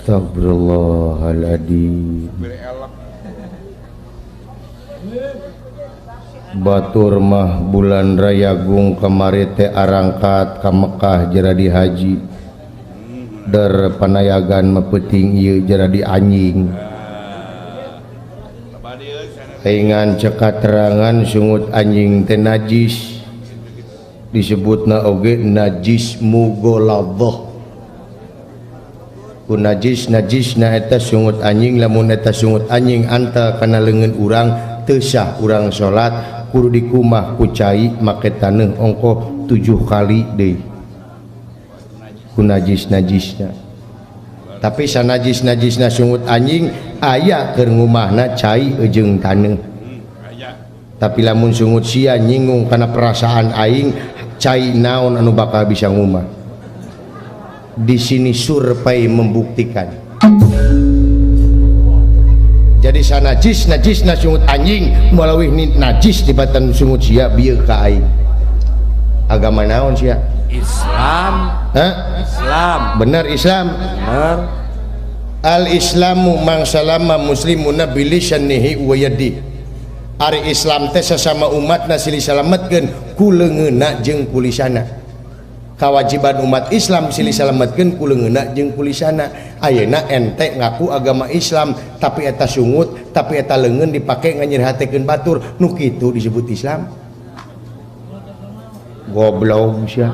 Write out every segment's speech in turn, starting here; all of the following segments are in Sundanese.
Astagfirullahaladzim. Batur mah bulan Rayagung kamari teh arangkat ka Mekah jaradi haji. Der panayagan mah peuting ieu jaradi anjing. Aingan cek katerangan sungut anjing teh najis. Disebutna oge najis mughaladzah. Ku najis najisna eta sungut anjing, lamun eta sungut anjing anta kana leungeun urang teu sah urang salat, kudu dikumah ku cai make taneuh ongkoh 7 kali deui ku najis najisna. Tapi sanajis najisna sungut anjing aya keur ngumahna cai jeung taneuh. Tapi lamun sungut sia nyinggung kana perasaan aing, cai naon anu bakal bisa ngumah. Di sini survei membuktikan. Jadi sanajis najisna sungut anjing malawih najis dibatan sungut sia bieu ka aing. Agama naon sia? Islam. Hah? Islam. Benar Islam? Benar. Al Islamu mang salama muslimuna bilisanihi wa yadihi. Ari Islam teh sesama umatna silih salametkeun ku leungeunna jeung ku lisana. Kawajiban umat Islam silih salametkeun ku leungeunna jeung ku lisana. Ayeuna ente ngaku agama Islam tapi eta sungut, tapi eta leungeun dipake nganyerihatekeun batur, nu kitu disebut Islam. Goblok sia.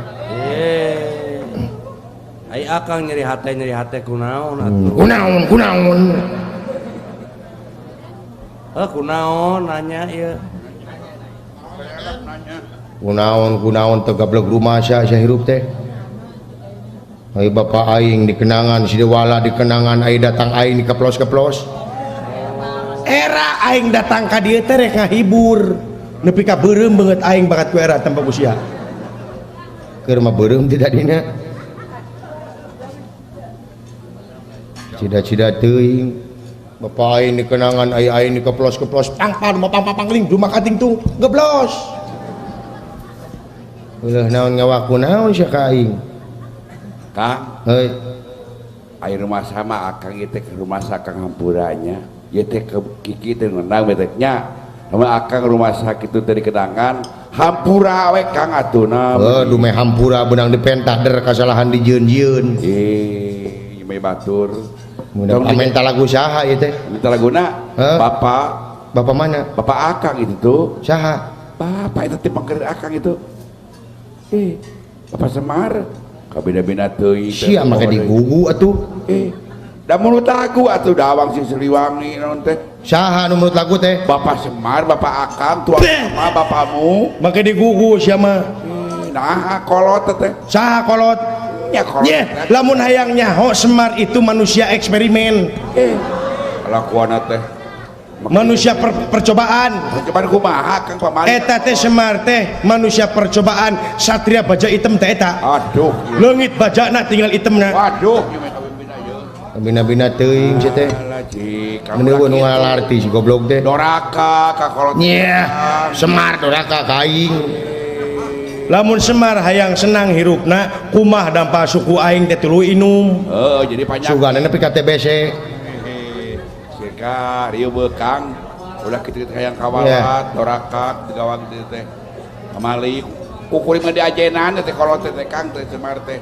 Ai akang nyeri hate kunaon atuh? Kunaon kunaon? Heuh kunaon nanya ieu. Kunaon kunaon teu gablek rumah sia sia hirup teh. Ai bapa aing dikenangan si Dewala dikenangan ai datang aing dikeplos-keplos. Era aing datang ka dieu teh rek ngahibur. Nepi ka beureum beungeut aing bakat ku era tempat usia. Keur mah beureum teh dadina. Cida-cida teuing. Bapa aing dikenangan ai aing dikeplos-keplos pangpan mah pang-pangling rumah kating tung geblos. Ulah naon ngawaku naon sia ka aing. Kang, heuy. Ai rumah sama akang ieu teh ke rumah sakang hampuranya. Ieu teh ke kiki teh ngeunang teh nya. Sama akang rumah sakit itu teh dikenangan hampura we Kang atuh na. Heuh, dumeh hampura beunang dipentah der kasalahan dijieun-jieun. Eh, ieu mah batur. Minta lagu saha ieu teh? Minta laguna? Heuh. Bapak. Bapak mana? Bapak akang itu tuh. Saha? Bapak itu teh pangker akang itu. Eh, Bapak Semar. Kabina-bina teuing. Sia make digugu atuh. Eh, da mulut lagu atuh dawang si Siliwangi naon teh? Saha nu mulut lagu teh? Bapak Semar, Bapak Akang, tuang sama bapamu. Make digugu sia mah. Nah, kolot teh. Saha kolot? Nya kolot. Nyeh, lamun hayang nyaho Semar itu manusia eksperimen. Eh, kalakuanna teh. Manusia percobaan. Percobaan kumaha Kang pamali? Eta teh Semar teh manusia percobaan, satria baja hitam teh eta. Aduh. Leungit bajana tinggal hitamna. Waduh, ieu mah kabina ieu. Kabina-bina teuing sia teh. Alah, cik, kamu Mendeuweun nu laki ngalarti si goblok teh. Doraka ka kolot. Nyeh, Semar doraka ka aing. Lamun Semar hayang senang hirupna, kumah dampa suku aing teh tuluy inum. Heuh, jadi panjang. Sugana nepi ka TBC. Sirka rieu beukang ulah kitu hayang kawalat, doraka digawang kitu teh. Kamali kukuring mah diajenan teh kolot teh Kang teh Semar teh.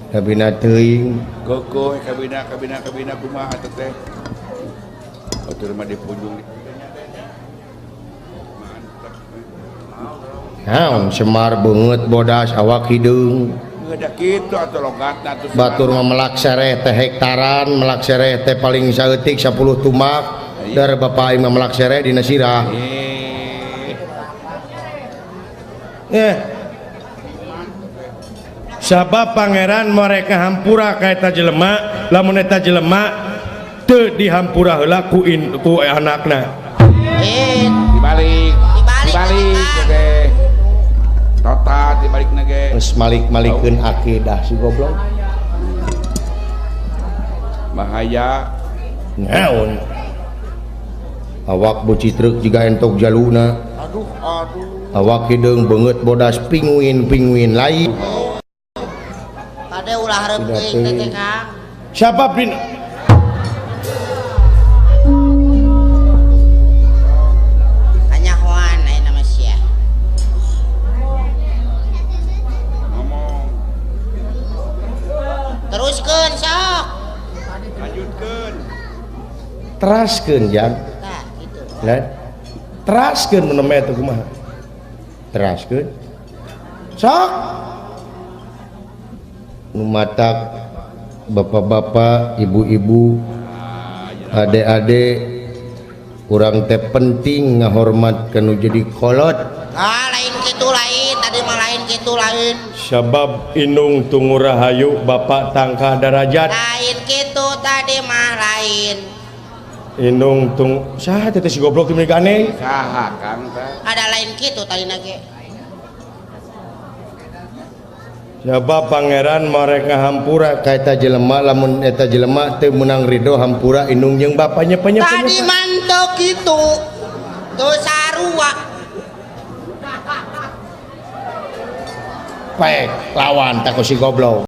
Kabina teuing. Gogoh kabina kabina kabina kumaha teh teh. Batur mah dipunjung. Naon Semar beungeut bodas awak hideung. Udah kitu atuh logatna atuh. Batur mah melak sereh teh hektaran, melak sereh teh paling saeutik 10 tumak. Dar bapa aing mah melak sereh dina sirah. Eh. Sabab pangeran mereka hampura ka eta jelema, lamun eta jelema teu dihampura heula ku ku anakna. Dibalik. Dibalik teh. Total dibalik nage. Geus malik-malikeun akidah si goblok. Bahaya. Naon? Awak beuci truk jiga entok jaluna. Aduh, aduh. Awak hideung beungeut bodas pinguin-pinguin lain. Kade ulah hareup teuing teh Kang. Siapa bin Kanyahoan aya nama sia. Ngomong. Teruskeun sok. Lanjutkeun. Teraskeun jang. Tah kitu. Lah. Teraskeun mun nembe teh kumaha? Teraskeun. Sok. Nu matak bapak-bapak, ibu-ibu, adik-adik urang teh penting ngahormat ka nu jadi kolot. Ah lain kitu lain, tadi mah lain kitu lain. Sabab indung tungu rahayu bapak tangkah darajat. Lain kitu tadi mah lain. Indung tung saha teh si goblok teh gane? Saha Kang teh? Ada lain kitu tadi nage. Sabab pangeran marek ngahampura ka eta jelema lamun eta jelema teu meunang ridho hampura indung jeung bapanya panya. Tadi manteu kitu. Teu sarua. Paek lawan tak ku si goblok.